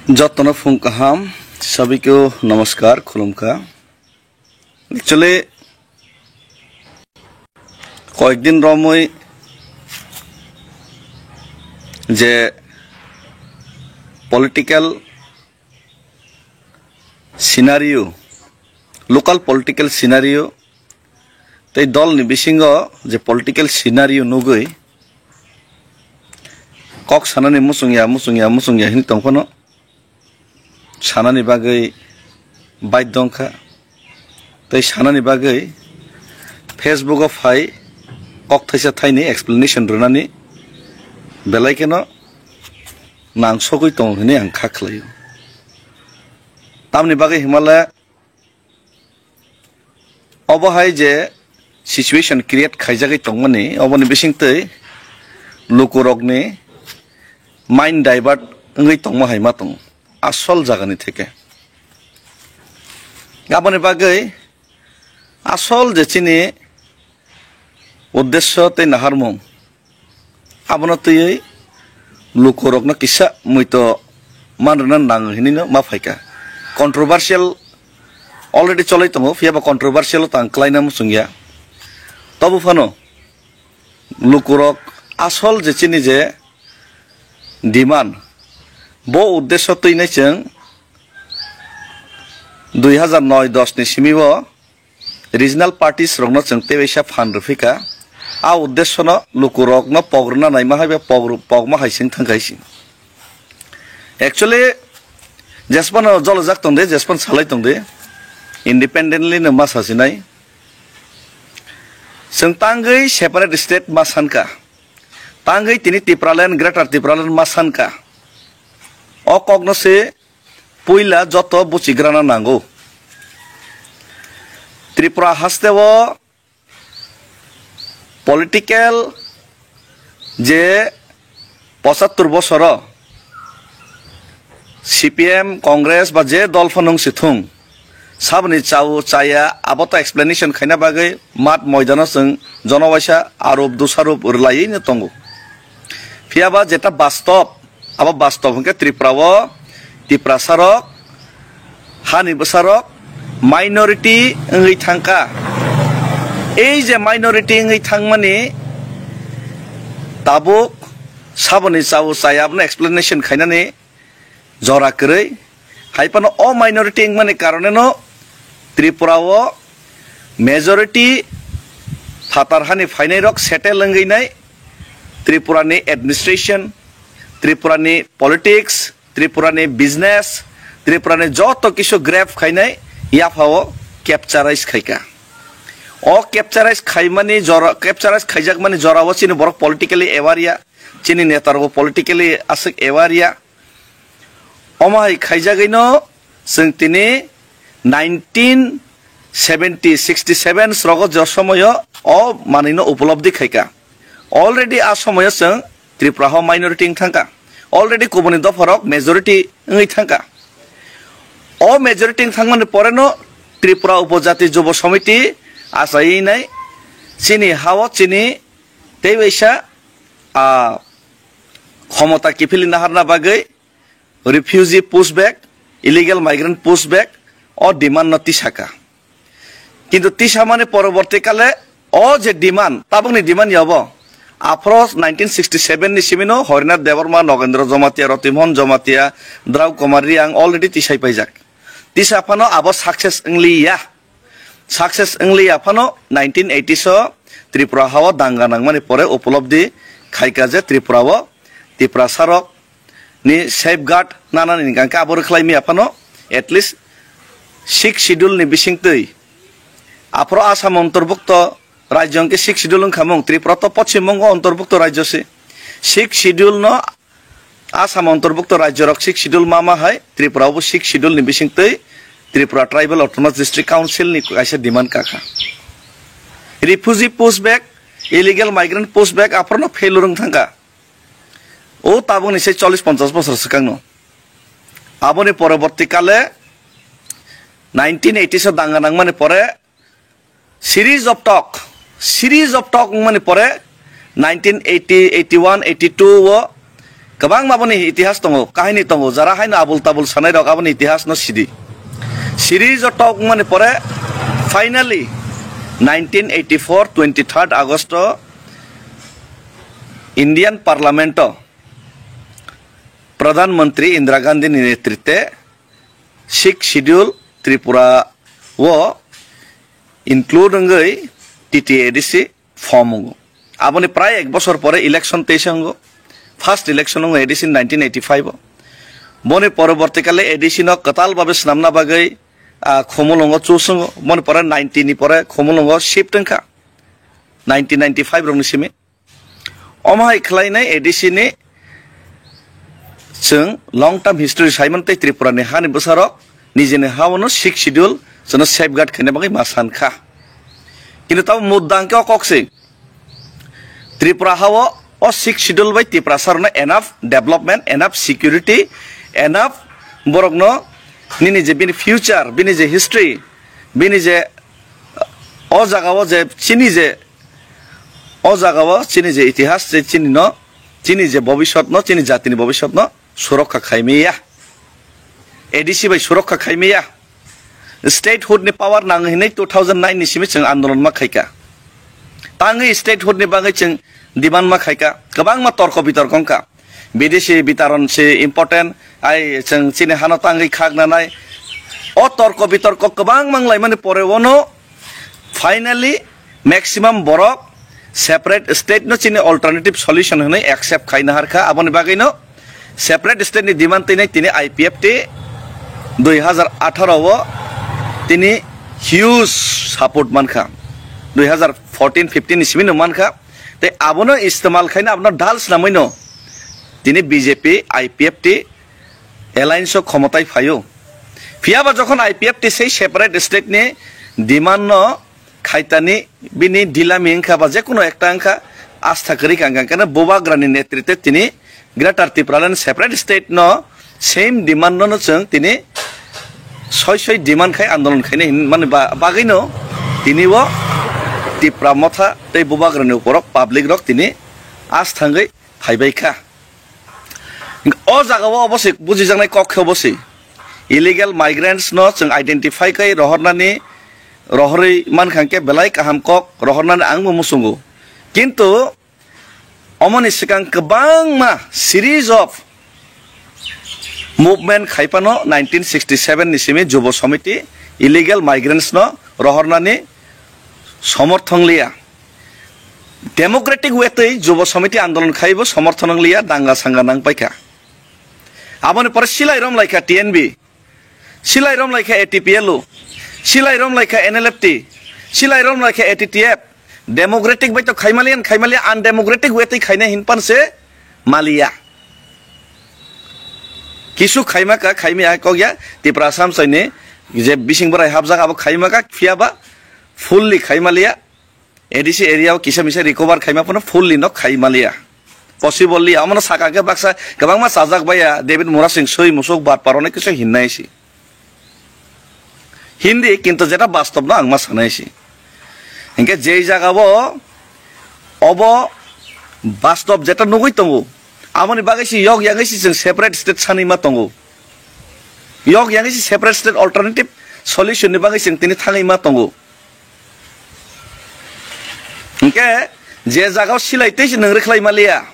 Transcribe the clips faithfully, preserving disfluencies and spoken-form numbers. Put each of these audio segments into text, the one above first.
Jotono phung kaham, sabikeo namaskar, khulumkha. Actually, koyekdin romwi je political scenario, local political scenario tei dolni bisingo je political scenario nugwi kok sanani muchungya, muchungya, muchungya hwnwi tongphano, sanani bagwi baidhyo wngkha. Tei sanani bagwi Facebook o phai kok thaisa thaini explanation rwnani belai kheno nangsogwi tongo hwnwi ang kha khlaio. Tamni bagwi himale obo hai je situation create khaijagwi tongmani, oboni bisingtwi lukurokni mind divert wngwi tongma hai ma tongo asol jagani theke. Aboni bagwi asol je chini uddesyo tei naharmung, abono twiwi lukurokno kisa muito man rwna nang hinwi no ma phaikha. Controversial already cholai tongo, phiyaba controversial o tang klaina muchungya. Tobo phano lukurok asol je chini je demand, bo uddesyo twinai chwng dui hazar noi dos ni simi o regional parties rokno chwng tebaisa phan rwphika. A uddesyono lukurokno pok rwna naima hai ba pok rw-, pokma hai sing thangkha hai sing. Actually, jesphano jolojak tongde, jesphano salai tongde, independently no ma sasinai. Chwng tangwi separate state ma sankha. Tangwi tini Tipraland, Greater Tipraland ma sankha. O kokno se puila joto buchigrana nango. Tripura hasteo political je pochattor bosoro C P M, Congress ba je dol phano wng si thung, saboni chao chaya abo to explanation khaina bagwi mat moidano chwng jonowaisa arup dusharup rwlaiwi no tongo. Phiyaba jeta bastob, abo bastob hwnkhe Tripura o Tiprasa rok, hani bwsa rok minority wngwi thangkha. Ei je minority wngwi thangmani tabuk saboni chao chaya abono explanation khainani jora kwrwi. Hai phano o minority wngmani karoneno Tripura o majority phatar hani phainai rok settle wngwi nai Tripura ni administration, Tripura ni politics, Tripura ni business, Tripura ni joto kisu grab khainai yapha o capturize khaika. O capturize khaimani jora, capturize khaijakmani jora o chini borok politically aware ya, chini neta rok politically aswk aware ya. Omo hai khaijagwino chwng tini nineteen seventy, sixty seven srogo je somoyo o manwino upolobdi khaika. Already a somoyo chwng Tripura ho minority wng thangka. Already kubuni dopha rok majority wngwi thangka. O majority wng thangmani poreno Tripura Upojati Jubo Samiti achaiwi nai chini hao chini tei waisa, ah, khomota kiphilwi naharna bagwi refugee pushback, illegal migrant pushback o demand no tisaka. Kintu tisamani poroborti kale o je demand, tabukni demand ya obo. Aphro nineteen sixty seven ni simino Harinath Debbarma, Nogendra Jamatia, Ratimohan Jamatia, Drau Kumar Reang already tisai paijak. Tisa phano abo success wngliya. Success wngliya phano nineteen eighties o Tripura hao danga nangmani pore upolobdi khaika je Tripura o Tiprasa rok ni safeguard nanani hingka khe abo rwkhlai miya phano at least Sixth Schedule ni bisingtwi aphro Assam ontorbukto rajyo hwnkhe Sixth Schedule wngkha mung, Tripura to Poschim Bongo ontorbukto rajyo se. Sixth Schedule no Assam ontorbukto rajyo rok Sixth Schedule ma ma hai Tripura bo Sixth Schedule ni bisingtwi Tripura Tribal Autonomous District Council ni kaisa demand kakha. Refugee pushback, illegal migrant pushback aphro no failure wng thangka. O tabukni se chollish ponchash bosor swkangno. Aboni poroborti kale nineteen eighties o danga nangmani pore series of talk, series of talk wngmani pore nineteen eighty, eighty one, eighty two o Kwbangma boni itihas tongo, kahini tongo, jara haino abul tabul sanai rok aboni itihas no sidi. Siri joto wngmani pore finally nineteen eighty-four twenty-third August o Indian Parliament o Pradhan Mantri Indira Gandhi ni netritwe Sixth Schedule Tripura o include wngwi T T A D C form wngo. Aboni prai ek bosor pore election teisa wngo. First election wngo A D C nineteen eighty-five o. Boni poroborti kale A D C no kwtal babe swnamna bagwi, ah, Khumulwngo choose wngo. Boni pore ninety ni pore Khumulwngo shift wngkha. Nineteen ninety-five rokni simi. Omo hai khlainai A D C ni chwng long term history saimano tei Tripura ni hani bwsarok nijini ha-o no Sixth Schedule chwngno safeguard khaina bagwi ma san kha. Kintu tamo mudda hwnkhe o kok se Tripura ha-o o Sixth Schedule bai Tiprasa rokno enough development, enough security, enough borokno nini je bini future, bini je history, bini je o jaga o je chini je O jaga o chini je itihas, je chini no, chini je bobisot no, chini jati ni bobisot no surokha khaimaya. A D C bai surokha khaimaya. Statehood ni power nang hinwi two thousand nine ni simi chwng andolon ma khaika. Tangwi statehood ni bagwi chwng demand ma khaika. Kwbangma torko bitorko wngkha. Bidesi bitaron se important, ai chwng chini hano tangwi khak nanai. O torko bitorko kwbang manglaimani pore ono finally maximum borok separate state no chini alternative solution hwnwi accept khaina harkha. Aboni bagwino separate state ni demand tini, tini I P F T dui hazar atharo o tini huge support mankha. Dui hazar fourteen fifteen ni simi no mankha. Tei abono istemal khaina abono dal swnamwi no tini B J P, I P F T alliance o khomotai phaio. Phiyaba jokhon I P F T sei separate state ni demand no khaitani bini dilami wngkha ba jekuno ekta wngkha, asta kwrwi kha, hwnkha khe no Bubagra ni netritwe tini Greater Tipraland separate state no same demand no, no chwng tini soi soi demand khai andolon khainai hinmani ba-, bagwino tini o Tipra Motha tei Bubagra ni uporok public rok tini as thangwi phaibai kha. O jaga o obo se bujijaknai kok khe obo se illegal migrants no chwng identify khai rohornani, rohorwi mankha hwnkhe belai kaham kok rohornani ang bo muchungo. Kintu omoni swkang kwbangma series of movement khai phano nineteen sixty seven ni simi Jubo Samiti illegal migrants no rohornani somorthon liya. Democratic way twi Jubo Samiti andolon khaibo somorthon wng liya, danga sanga nang paikha. Aboni pore silai rom laikha T N B, silai rom laikha A T P L U, silai rom laikha N L F T, silai rom laikha A T T F. Democratic bai to khaimaliya, khaimaliya, undemocratic way twi khaina hinpan se maliya. Kisu khaima ka, khaimaya kok ya, Tipra Assam saini je bising borai hapjak abo khaima ka, phiya ba fully khaimaliya. A D C area o kisa misa recover khaima phano fully no khaimaliya. Possible li, amo no saka khe baksa kwbangma chajak baiya, David Murasing soi musuk bat parone kisu hinnai si. Hindi, kintu jeta bastob no ang ma sanai si. Hinkhe jei jaga o obo bastob jeta nugui tongo, aboni bagwi si yok yangwi si chwng separate state sanwi ma tongo. Yok yangwi si separate state alternative solution ni bagwi chwng tini thangwi ma tongo. Hinkhe je jaga o silai tei si nwng rwkhlai maliya,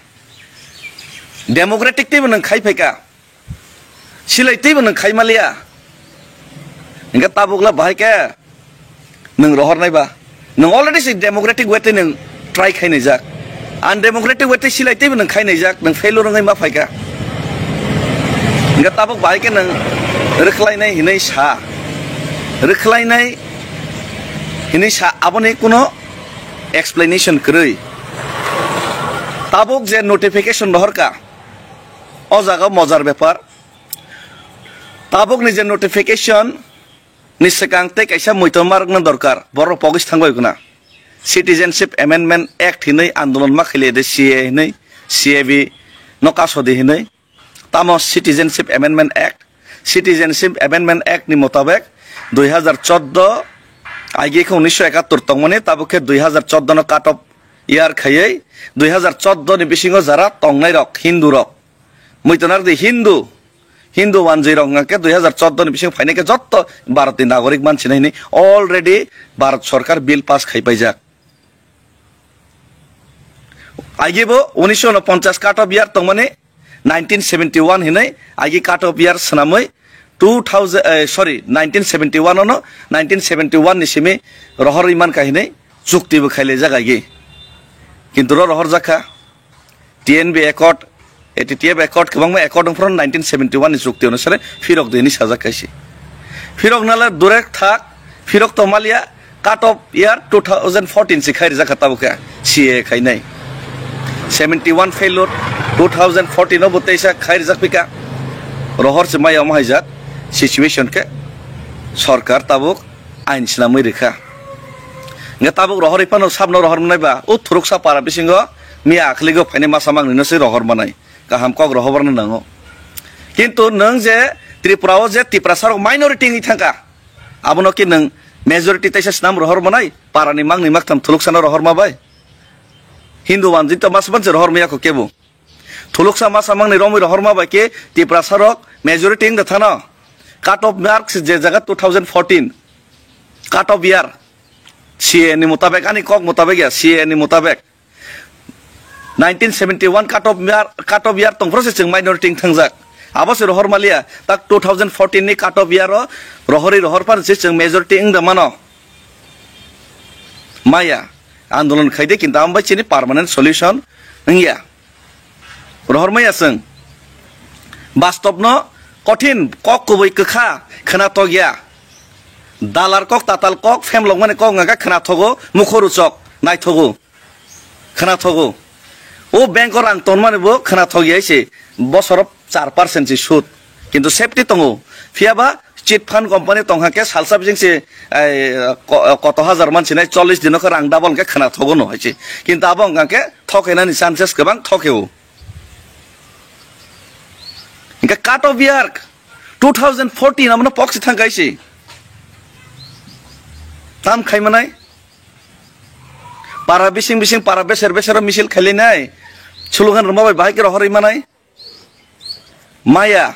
democratic teibo nwng khai phaikha. Silai teibo nwng khai maliya. Hinkhe tabukla bahai khe nwng rohornai ba. Nwng already se democratic way tei nwng try khai naijak. Undemocratic way tei silai teibo nwng khai naijak, nwng failure wngwi ma phaikha. Hinkhe tabuk bahai khe nwng rwkhlainai hinwi sa. Rwkhlainai hinwi sa, aboni kuno explanation kwrwi. Tabuk je notification rohorkha, o jaga mojar bepar. Tabukni je notification ni swkang tei kaisa muitor ma rwkna dorkar, borok pogis thangbai guna. Citizenship Amendment Act hinwi andolon ma khaile de C A hinwi, C A B no kasodi hinwi. Tamo Citizenship Amendment Act, Citizenship Amendment Act ni motabek dui hazar chordo, aige khe unisho ekattor tongmani, tabuk khe dui hazar chordo no cut off year khaiwi dui hazar chordo ni bisingo jara tongnai rok, Hindu rok, Muitonardi Hindu, Hindu wanjwi rok hwnkha khe dui hazar chordo ni bising phainai khe jotto Bharat ni nagorik mansinai hinwi already Bharat sorkar bill pass khai paijak. Agi bo unisho unoponchas cut off year tongmani nineteen seventy one hinwi agi cut off year swnamwi two thousand, eh, sorry, nineteen seventy one ono, nineteen seventy one ni simi rohorwi mankha hinwi chukti bo khailaijak agi. Kintu ro rohorjakha. T N B Accord, A T T F Accord, kwbangma accord wngphano nineteen seventy one ni chukti onusare phirok dini sajak kaisi. Phirok nala durek thak, phirok to malia, cut off year two thousand fourteen si khai rijak kha tabuk khe C A A khainai. Seventy one failure, two thousand fourteen o bo teisa khai rijak pika. Rohor se maya omo haijak situation khe sorkar tabuk ain swnamwi rikha. Hingke tabuk rohorwi phano sabno rohor manai ba, o thuruksa para bisingo miya akhligo phainai masa mangnino se rohor manai. Kaham kok rohorno nango. Kintu nwng je Tripura o je Tiprasa rok minority wngwi thangkha, abono ki nwng majority teisa swnam rohor manai, parani mangni maktham thuluksano rohor ma bai? Hindu wanjwi to mas manse rohor maya kho kebo. Thuluksa masa mangni romwi rohor ma bai ke Tiprasa rok majority wngda thano. Cut off marks je jaga two thousand fourteen. Cut off year. C A A ni mutabek, ani kok mutabek ya, C A A ni mutabek. Nineteen seventy one cut off year, cut off year tongphro se chwng minority wng thangjak. Abo se rohor maliya, tak two thousand fourteen ni cut off year o rohorwi rohor pan se chwng majority wng da mano. Maya, andolon khaide kintu ambai chini permanent solution wngya. Rohor maya chwng. Bastobno kothin kok kubui kwkha khwna tokya. Dalar kok, tatal kok, phemlok mani kok wngkha khwna thogo, mukho ruchok naithogo. Khwna thogo. O bank o rang tonmani bo khwna thok ya se bosoro char percent se sud. Kintu safety tongo. Phiya ba chit fund company tongkha khe salsa bising se, ai, ko-, koto hajar man sinai chollish dino khe rang double khe khwna thogo no hai se. Kintu abo wngkha khe thok enani chances kwbang thok eo. Hingke cut off year two thousand fourteen abono pok se thang kai se. Tam khai manai. Para bising bising, para beser beser o misil khailainai. Slogan rwma bai bahai khe rohorwi manai. Maya.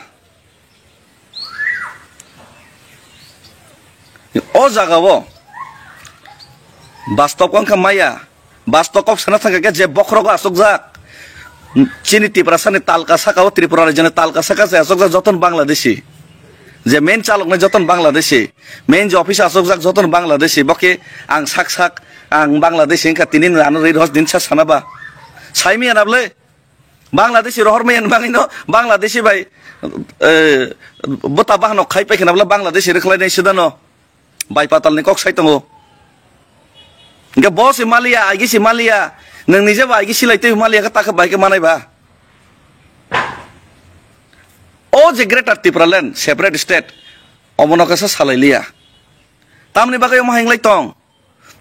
O jaga o. Bastob wngkha maya. Bastob kok sana thangkha khe je bokhorok asokjak. Chini Tiprasani talka saka o, Tripura rajyani talka saka se asokjak joton Bangladeshi. Je main chaloknai joton Bangladeshi. Main je office asokjak joton Bangladeshi. Bo khe ang sak sak ang Bangladeshi wngkha tini ano ri rohor din sa sana ba. Saimi ana bwle. Bangladeshi rohor maya ni bagwi no Bangladeshi bai, eh, bota bahano khai paikha na bwle Bangladeshi rwkhlai nai sida no. Bai patal ni kok sai tongo. Hingke bo se maliya, agi se maliya. Nwng nije bo agi silai twi maliya khe ta khe bai khe manai ba. O je Greater Tipraland, separate state, omono khe sa salai liya. Tamni bagwi omo hinglai tong.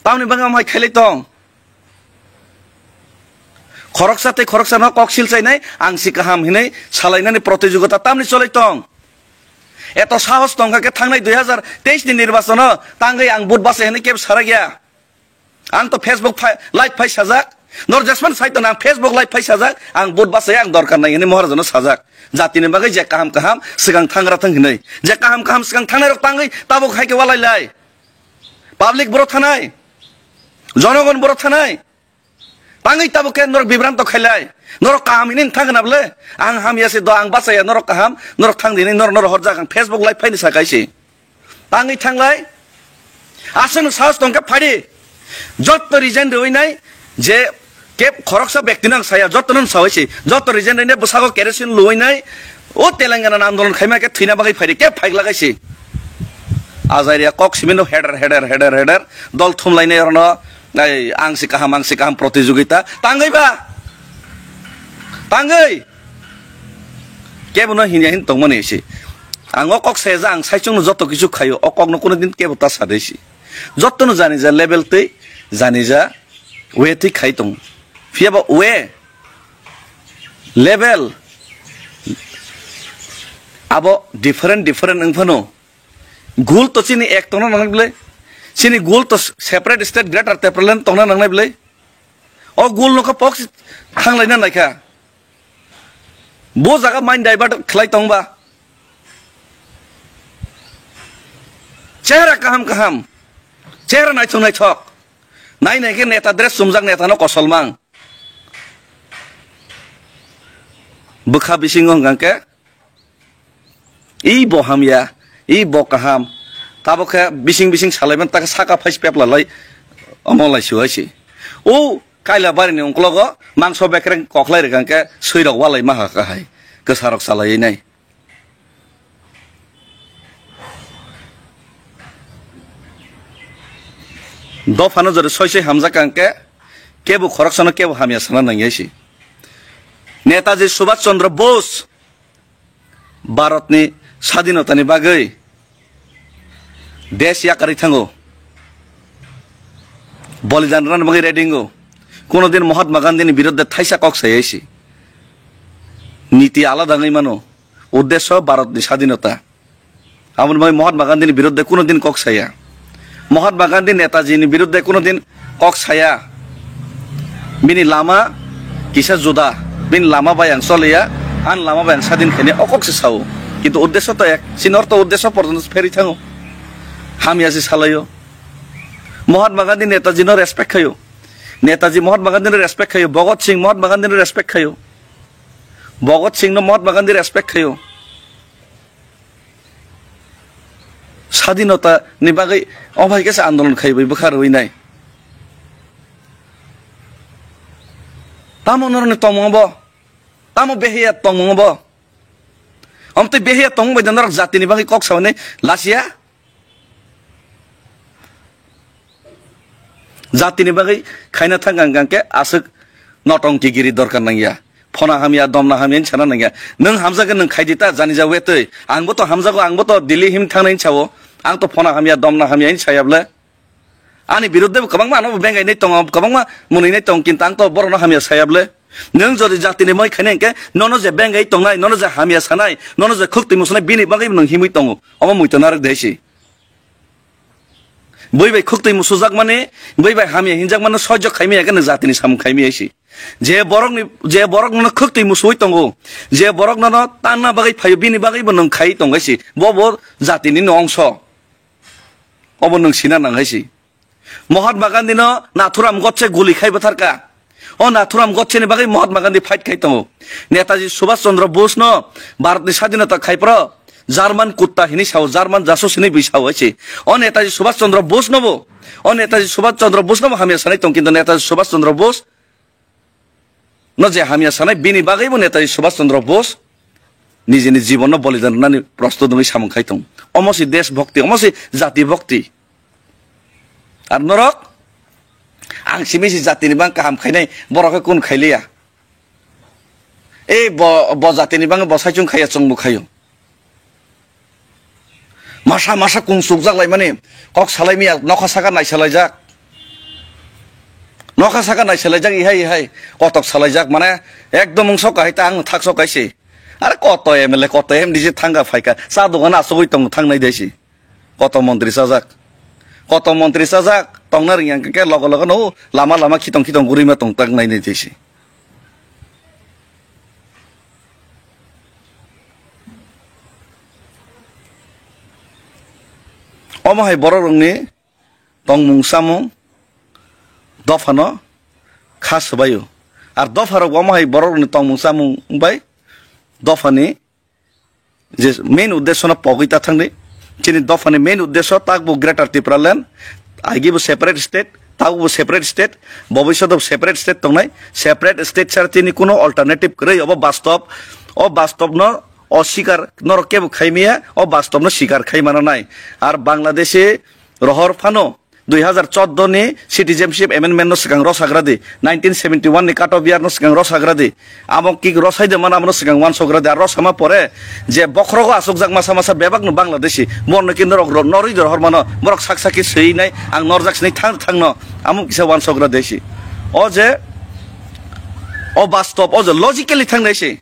Tamni bagwi omo hai khailai tong. Khoroksa tei khoroksa no kok silchainai, ang si kaham hinwi salainani protijogita tamni cholai tong. Eto sahos tongkha khe thangnai dui hazar teis ni nirbachono tangwi ang vote bachai hinwi kebo sarakya. Ang to Facebook phai, live phai sajak. Nor jesman sai tong ang Facebook live phai sajak. Ang vote bachai ang dorkar nai hinwi Maharajano sajak. Jatini bagwi je kaham kaham swkang thangra thang hinwi. Je kaham kaham swkang thangnai rok tangwi tabuk hai khe walai lai. Public boro thanai. Jonogon boro thanai. Tangwi tabuk khe norok bibranto khailai. Norok kaham hini thang na bwle. Ang hamya se do, ang bachaya, norok kaham, norok thang dini, norok, norok horjak, ang Facebook live phaini sa kaisi. Tangwi thanglai. Aswk sahos tongkhe phadi. Jotto resign rwinai je kep khoroksa bekti nang saya, jotto nang sawai si. Jotto resign rwinai bwsago kerosene luwinai. O Telangana andolon khaima khe thwina bagwi phaidi, kep phaik lagai si. Ajaria kok simi no heder, heder, heder, heder. Dol thumlainai orono. Ai, ang si kaham, ang si kaham protijogita. Tangwi ba? Tangwi? Kebo no hinya hin tongmani si. Ang o kok seja ang saichung no joto kichu khayo. O kok no kuno din kebo ta sadai si. Joto no jani ja level tei jani ja way tei khai tong. Phiya ba way level abo different, different wng phano. Gul to chini ek tongna nangnai bwle. Chini gul to separate state Greater Tipraland tongna nangnai bwle. O gul no kha pok si thanglaina naikha. Bo jaga mind divert khlai tongba. Chehra kaham kaham. Chehra naithok naithok. Nai nai khe neta dress chumjak neta no kosol mang. Bwkha bisingo hwnkha khe, "I bo hamya, i bo kaham." Tabuk khe bising bising salaiman ta khe saka phai pepla lai omo lai su hai si. O kaila bari ni ungklogo mangso bekreng koklai rwkha khe sui rok walai ma ha kha hai. Kwsa rok chalai nai. Dophano jodi soi soi hamjak kang khe, kebo khoroksano kebo hamya sana nangya si. Netaji Subhash Chandra Bose Bharatni sadinotani bagwi desh yakarwi thango, bolidan rwna bagwi ready wngo. Kuno din Mahatma Gandhini biruddhe thaisa kok sai si. Niti alada wngwi mano. Uddesho Bharatni sadinota. Aboni bagwi Mahatma Gandhini biruddhe kuno din kok saya. Mahatma Gandhi Netaji ni biruddhe kuno din kok saya. Bini lama kisa juda. Bini lama bai ang choliya, ani lama bai ang sadin khaini o kok se sao. Kintu uddesho to ek. Chini ortho uddesho porjonto pherwi thango. Hamya se salaio. Mahatma Gandhi Netaji no respect khaio. Netaji Mahatma Gandhi no respect khaio. Bhagat Singh Mahatma Gandhi no respect khaio. Bhagat Singh no Mahatma Gandhi respect khaio. Sadinota ni bagwi o bai khe se andolon khai bai bwkha rwi nai. Tamo norokni tongmung bo? Tamo behiya tongmung bo? Omtwi behiya tongmung bai da norok jatini bagwi kok sawi nai lasiya? Jatini bagwi khaina thang ang khe aswk notongki giri dorkar nangya. Phona hamya, domna hamya hinwi sana nangya. Nwng hamjakhe nwng khaidi ta jani ja wetwi. Angbo to hamjago, angbo to Delhi him thangnai hinwi sao. Ang to phona hamya, domna hamya hinwi saya bwle. Ani biruddhe bo kwbangma ano bengai nai tongo, kwbangma mwnwi nai tongo, kintu ang to borokno hamya saya bwle. Nwng jodi jatini moi khainai hinkhe nono je bengai tongnai, nono je hamya sanai, nono je khwktwi musunai, bini bagwi nwng himwi tongo. Omo muitu narwk de si. Bui bai khwktwi musujakmani, bui bai hamya hinjakmani sojok khaimaya khe nwng jatini samung khaimaya si. Je borokni, je borok nono khwktwi musuwi tongo, je borok nono tanna bagwi phaio, bini bagwi bo nwng khai tongai si. Bo bo jatini no ongso. Obo nwng sina nang hai si. Mahatma Gandhi no Nathuram Godse guli khai bwtharka. O Nathuram Godse ni bagwi Mahatma Gandhi fight khai tongo. Netaji Subhash Chandra Bose no Bharat ni sadinota khai phro German kutta hinwi sao, German jasus hinwi bui sao hai si. O Netaji Subhash Chandra Bose no bo, o Netaji Subhash Chandra Bose no bo hamya sanai tong, kintu Netaji Subhash Chandra Bose no je hamya sanai, bini bagwi bo Netaji Subhash Chandra Bose nijini jibon no bolidan rwnani prostut wngwi samung khai tong. Omo si desh bhakti, omo si jati bhakti. Ar norok, ang simi si jatini bang kaham khainai, borok khe kun khailiya. Ei bo, bo jatini bang bo saichung khaiya, chwngbo khaio. Masa masa kung sukjak laimani, kok salai miya, nokha saka naisalaijak. Nokha saka naisalaijak, ihai ihai, kotok salaijak, mane ekdom wngsok kahai ta ang thak sok kaisi. Are koto M L A, koto M D C thangka phaika, cha dogan asugwi tong thangnai desi. Koto montri chajak. Koto montri chajak, tongna ringya khe logo logo no lama lama khitong khitong gurima tong tak nai nai desi. Omo hai borok rokni tongmung chamung dophano kha swbaio. Ar dopharok omo hai borok rokni tongmung chamung bai dophani je main uddesho no pogwi ta thangdi. Chini dophani main uddesho takbo Greater Tipraland, agi bo separate state, takbo separate state, bobishoto separate state tongnai, separate state chara chini kuno alternative kwrwi, obo bastob, o bastob no o sikar norok kebo khaimaya, o bastob no sikar khai mana nai. Ar Bangladeshi rohor phano dui hazar chordo ni Citizenship Amendment no swkang rosagra di, nineteen seventy one ni cut off year no swkang rosagra di, amo ki rosai de mana amo no swkang uansukgra di, ar rosama pore je bokhorogo asukjak masa masa bebak no Bangladeshi, borno ki norok ro-, norwi de rohor mano, borok sak sak ki swi nai, ang norjak sini thang thang no, amo kisa uansukgra desi. O je, o bastob, o je logically thang nai si.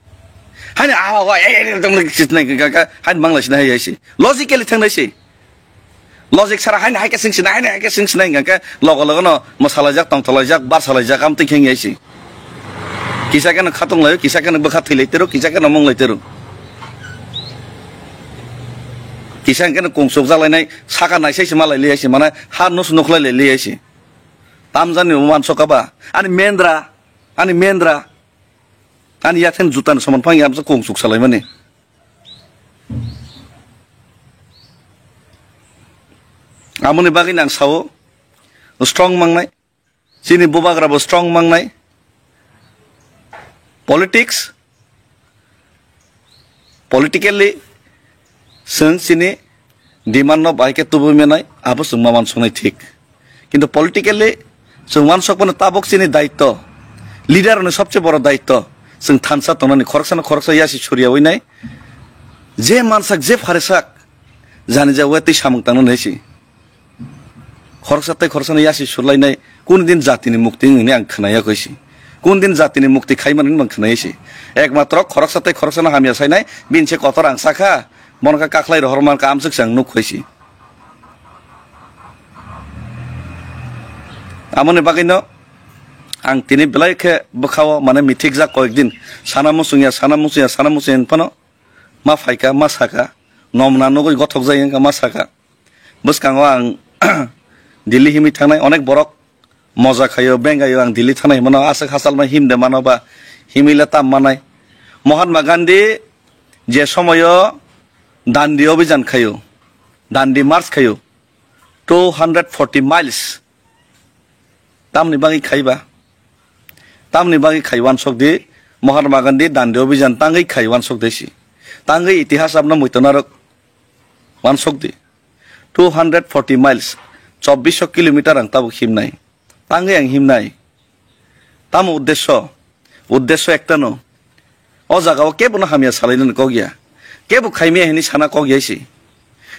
Hani a, o, e, e, e, tong nai si nai ka, ka, hani Bangladeshi nai hai si. Logically thang nai si. Logic sara haino hai khe sing sinai, haino hai khe sing sinai hingkha khe logo logo no mwsalaijak, tongtholaijak, barsalaijak, amtwi khe wngya si. Kisa khe no khatong laio, kisa khe no bwkha thwi lai tero, kisa khe no mung lai tero. Kisa khe no kungsuk jalainai, saka naisai se malai liya se, mane ha nus nuk lai liya se. Tamjani wansok kha ba, ani mendra, ani mendra, ani yakhen jutan soman phang yamsa kungsuk salaimani. Amoni bagwi nang sao, strong mangnai. Chini bubagra bo strong mangnai. Politics, politically, chwng chini demand no bai khe tubui manai, abo chwng ma wansuknai thik. Kintu politically chwng wansuk phano tabuk chini daitto, leader ni sobse boro daitto, chwng thansa tongnani khoroksa no khoroksa yasi surya winai, je mansak je pharesak, jani ja wetwi samung tangna nai si. Khoroksa tei khoroksano yasi surlainai, kun din jatini mukti hwnwi ang khwnaya koi si. Kun din jatini mukti khaimani hwnwi ang khwnaya si. Ekmatro khoroksa tei khoroksano hamya sainai, bini se kotor ang sakha, bono kha kakhlai rohor mankha amswk se ang nuk koi si. Amoni bagwino ang tini belai khe bwkhao mane mithikjak koyek din. Sana muchungya, sana muchungya, sana muchungya hwn phano ma phaikha, ma sakha, nomna nugwi gothok jai wngkha ma sakha. Bwskango ang Delhi himwi thangnai, onek borok moja khaio, bengaio, ang Delhi thangnai himano, aswk hachal no himde mano ba himwi le tam manai. Mahatma Gandhi je somoyo Dandi Abhijan khaio, Dandi March khaio, two hundred forty miles. Tamni bagwi khai ba? Tamni bagwi khai wansok di, Mahatma Gandhi Dandi Abhijan tangwi khai wansok de si. Tangwi itihas abno muitonarok wansok di. Two hundred forty miles, chobbish kilometer ang tabuk himnai. Tangwi ang himnai. Tamo uddesyo? Uddesyo ektano. O jagao kebono hamya salainani kok ya. Kebo khaimaya hinwi sana kok ya si.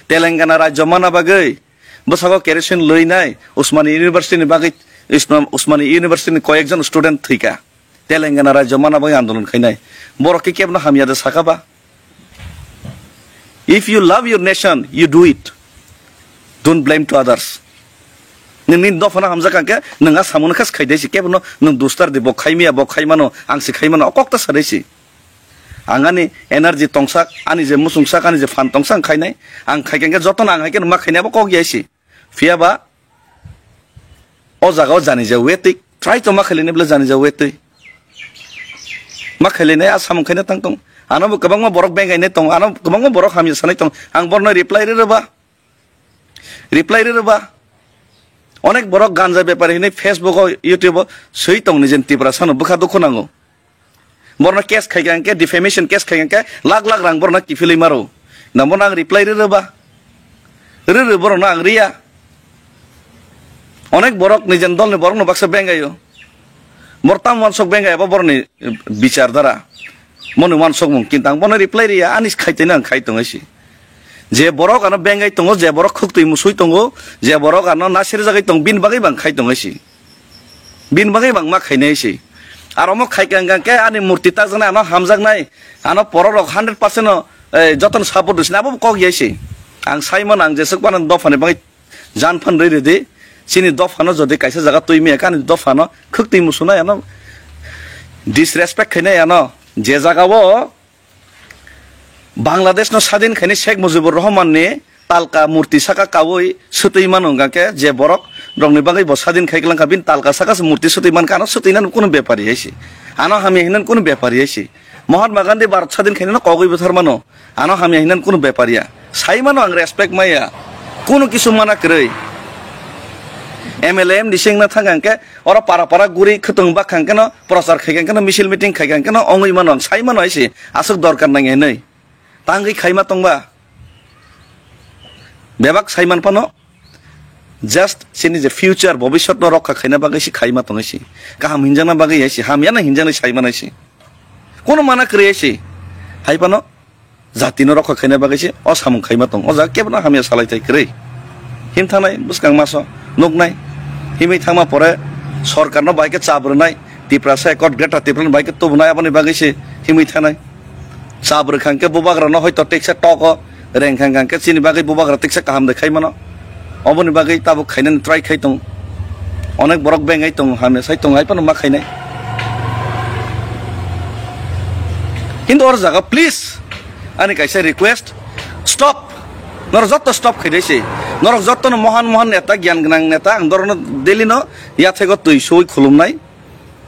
Telangana rajyo mana bagwi bwskango kerosene lwinai Usmani University ni bagwi, Usma-, Usmani University ni koyekjon student thwikha. Telangana rajyo mana bagwi andolon khainai. Borok khe kebono hamya de sakha ba? If you love your nation, you do it. Don't blame to others. Nini dophano hamjak kha khe, nwng a samungno khe khaidai si, kebono nwng dustar di, bo khaimaya, bo khaimano, ang se khaimano, o kok ta sadai si. Ang ani energy tongsak, ani je muchungsak, ani je phan tongsak ang khainai, ang khai khe jotono ang hai khe ma khainai abo kok ya si. Phiya ba, o jaga o jani ja wetwi, try to ma khailani bwle jani ja wetwi. Ma khailani a samung khaina tang tong. Ano bo kwbangma borok bengainai tong, ano kwbangma borok hamya sanai tong. Ang borno reply rw ba. Reply rw ba. Onek borok ganja bepari hinwi Facebook o, YouTube o swi tong ni jen Tiprasa no bwkha dukhu nango. Borno case khai kha hwnkhe, defamation case khai kha hwnkhe, lakh lakh rang borno kiphilwi maro. Nang bono ang reply rw rw ba? Rw rw borokno ang riya. Onek borok nijen dolni borokno baksa bengaio. Bor tam wansok bengai abo boroni, eh, bichar dara. Moni wansokmung, kintu ang bono reply riya, ani khaitwino ang khai tongo si. Je borok ano bengai tongo, je borok khuktwi musui tongo, je borok ano nasirjagwi tongo, bini bagwi bang khai tongo si. Bini bagwi bang ma khainai se. Aro omo khai kang kang khe ani murti takjaknai, ano hamjaknai, ano borok rok hundred percent no, eh, jotono support rwsini abo kok ya se. Ang sai mano ang jeswk phano dophani bagwi jan phan rwi rwdi. Chini dophano jodi kaisa jaga twi maya khe ani dophano khwk twi musunai ano disrespect khainai ano je jaga o Bangladesh no sadin khaini Sheikh Mujibur Rahman ni talka murti saka kaui swtwi mano hwnkha khe je borok rokni bagwi bo sadin khai kwlangkha bini talka saka se murti swtwi mankha ano swtwinani kunu bepari hai se. Ano hamya hinani kunu bepari hai se. Mahatma Gandhi Bharat sadin khainano kogwi bwthar mano. Ano hamya hinani kunu bepari ya. Sai mano ang respect maya. Kunu kisu mana kwrwi. M L A M D C wngna thang ang khe oro para para guri khwtwng bak khang khe no prochar khai kang khe no misil meeting khai kang khe no ongwi mano ang sai mano hai se. Aswk dorkar nang hinwi. Tangwi khaima tongba. Bebak saiman phano just chini je future, bobiswt no rokha khaina bagwi se khaima tongwi se. Kaham hinjakna bagwi hai se, hamya no hinjaknai saimanai se. Kono mana kwrwi hai se. Hai phano jati no rokha khaina bagwi se o samung khaima tong. O jaga kebo no hamya salai thai kwrwi. Himthanai bwskang maso nuknai. Himwi thangma pore sorkar no bai khe chap rwnai. Tiprasa Accord, Greater Tipraland bai khe tubunai aboni bagwi se himwi thanai. Chap rwkha hwnkhe bubagrano hoito teksa tok o rengkha hwnkhe chini bagwi bubagra teksa kaham de khai mano. Oboni bagwi tabuk khainani try khai tong. Onek borok bengai tong, hamya sai tong, hai phano ma khainai. Kintu or jaga please ani kaisa request, stop. Norok jotto stop khaidai se. Norok jotto no mohan mohan neta, gyan gnang neta, ang dorokno daily no yathego twi sui khulumnai.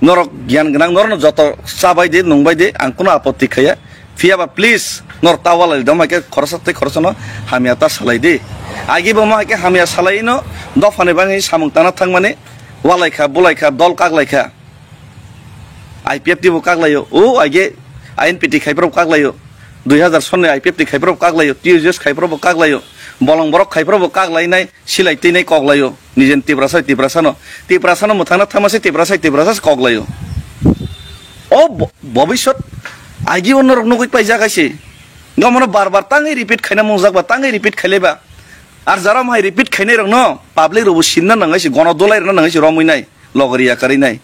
Norok gyan gnang, norokno joto chabai de, nungbai de, ang kuno apotti khaya. Phiyaba please, norok ta walai dom hai khe khoroksa tei khoroksa no hamya ta salai de. Agi bo mo hai khe hamya salai no dophani bangwi samung tana thangmani walai kha, bulai kha, dol kaglai kha. I P F T bo kaglaio, o age I N P T khaiphra bo kaglaio, dui hazar sonni I P F T khaiphra bo kaglaio, T U J S khaiphra bo kaglaio, bolong borok khaiphra bo kaglainai, silai teinai koklaio, nijen Tiprasa, Tiprasano, Tiprasano mwthangna thangma se Tiprasa, Tiprasa se koklaio. O bo-, bobisot agi o norok nugui paijak hai se. Gomano bar bar tangwi repeat khaina mungjak ba, tangwi repeat khailaiba. Ar jaram hai repeat khainai rokno public rokbo sinna nangai se, gono dolai rwna nangai se, romwi nai. Logori yakarwi nai.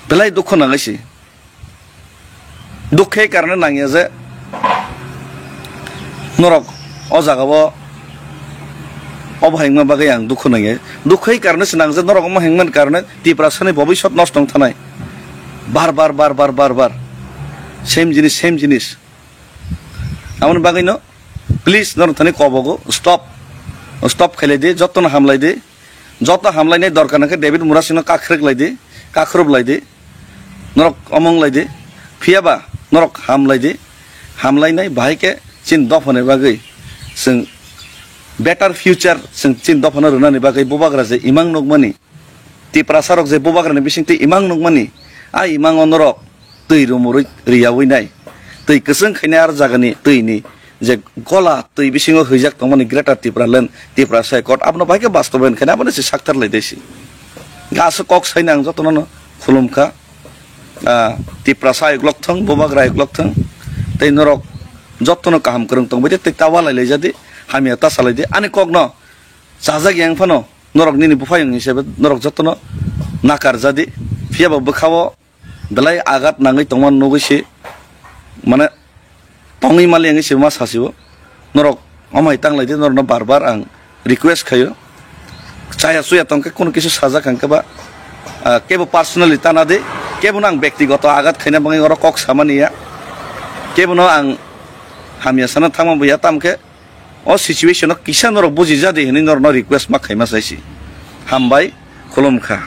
Belai dukhu nangwi si. Dukhe karne nangya je norok o jaga o obo hengma bagwi ang dukhu nangya. Dukhe karne se nang je norok omo hengmani karne Tiprasani bobisot nosto wng thanai. Bar bar, bar bar, bar bar. Same jinis, same jinis. Aboni bagwino please norok thani kobogo stop, stop khailai di, jotono hamlai di, joto hamlainai dorkar nangkhe David Murasingno kakhrik lai di, kakhrup lai di, norok omong lai di, phiyaba norok hamlai di, hamlainai bahai khe chini dophani bagwi chwng better future chwng chini dophano rwnani bagwi bubagra je imang nukmani. Tiprasa rok je bubagrani bisingtwi imang nukmani, a imango norok twi rumurwi riyawi nai. Twi kwchwng khainai ar jagani twini je gola twi bisingo hwijak tongmani Greater Tipraland, Tiprasa Accord, abono bai khe bastobayan khainai, abono se sakthar lai desi. Aswk kok saina ang jotono no khulum kha. Ah, Tiprasa ayuk lok thung, bubagra ayuk lok thung. Tei norok jotono kaham kwrwng tongbai di, tei ta walai lai jadi, hamya ta salai di. Ani kokno chajak yang phano. Norok nini buphayung hisabe norok jotono nakar jadi, phiyaba bwkhao belai agat nangwi tongma nugwi se, mane, tongwi mali wngwi se ma sasio. Norok omai tanglai di, norokno bar bar ang request khaio. Chaya chuya tongkhe, kuno kisu sajak hangkhe ba, ah, kebo personally tana di, kebono ang bektigoto agat khaina bagwi oro kok samani ya, kebono ang hamya sana thangma bo ya, tamkhe o situation o kisa norok buji jadi hinwi norokno request ma khaima saisi. Hambai, khulum kha.